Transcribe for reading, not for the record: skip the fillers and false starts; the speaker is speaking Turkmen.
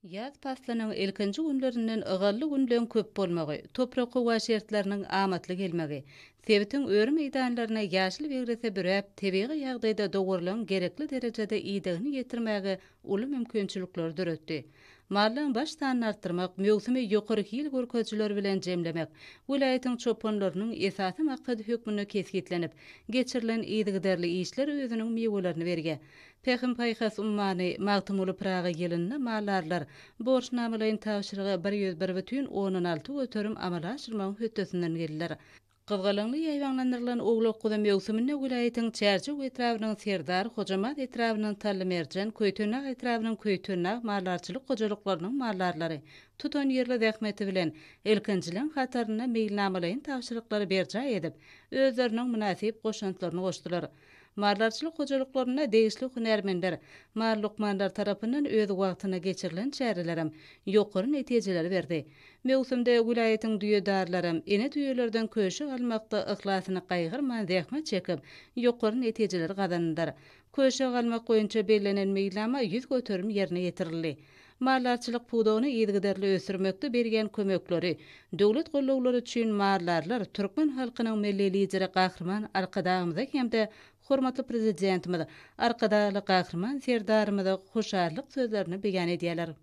Ýaz paslynyň ilkinji günlerinden ygally günleň köp bolmagy, toprak-howa şertleriniň amatly gelmegi, sebitiň öri meýdanlaryny ýaşyl begrese büräp, tebigy ýagdaýda dowarlaryň gerekli derejede idegini ýetirmäge uly mümkinçilikleri döretdi. Mallaryň baş sanyny artdyrmak, möwsümi ýokary hil görkezijileri bilen jemlemek welaýatyň çopanlarynyň esasy maksady hökmünde kesgitlenip, geçirilen yzygiderli işler özüniň miwelerini berýär. Pähim-paýhas ummany Magtymguly Pyragy ýylynda maldarlar borçnamalaýyn tabşyrygy 101 bütin ondan 6% amala aşyrmagyň hötdesinden geldiler. Gyzgalaňly ýaýbaňlandyrylan owlak-guzy möwsüminde welaýatyň Çärjew etrabynyň Serdar, Hojambaz etrabynyň Tallymerjen, Köýtendag etrabynyň Köýtendag maldarçylyk hojalyklarynyň maldarlary tutanýerli zähmeti bilen ilkinjileň hatarynda meýilnamalaýyn tabşyryklary berjaý edip, özleriniň mynasyp goşantlaryny goşdular. Maldarçylyk hojalyklarynda degişli hünärmenler, mal lukmanlary tarapyndan öz wagtynda geçirilen çärelerem ýokary netijeleri berdi. Möwsümde welaýatyň düýedarlaram ene düýelerden köşek almakda yhlasyny gaýgyrman zähmet çekip, ýokary netijeleri gazandylar. Köşek almak boýunça bellenen meýilnama 100% ýerine ýetirildi. Maldarçylyk pudagyny yzygiderli ösdürmekde berýän kömekleri, döwlet gollawlary üçin maldarlar türkmen halkynyň Milli Lideri Gahryman Arkadagymyza hem-de hormatly Prezidentimiz Arkadagly Gahryman Serdarymyza hoşallyk sözlerini beýan edýärler.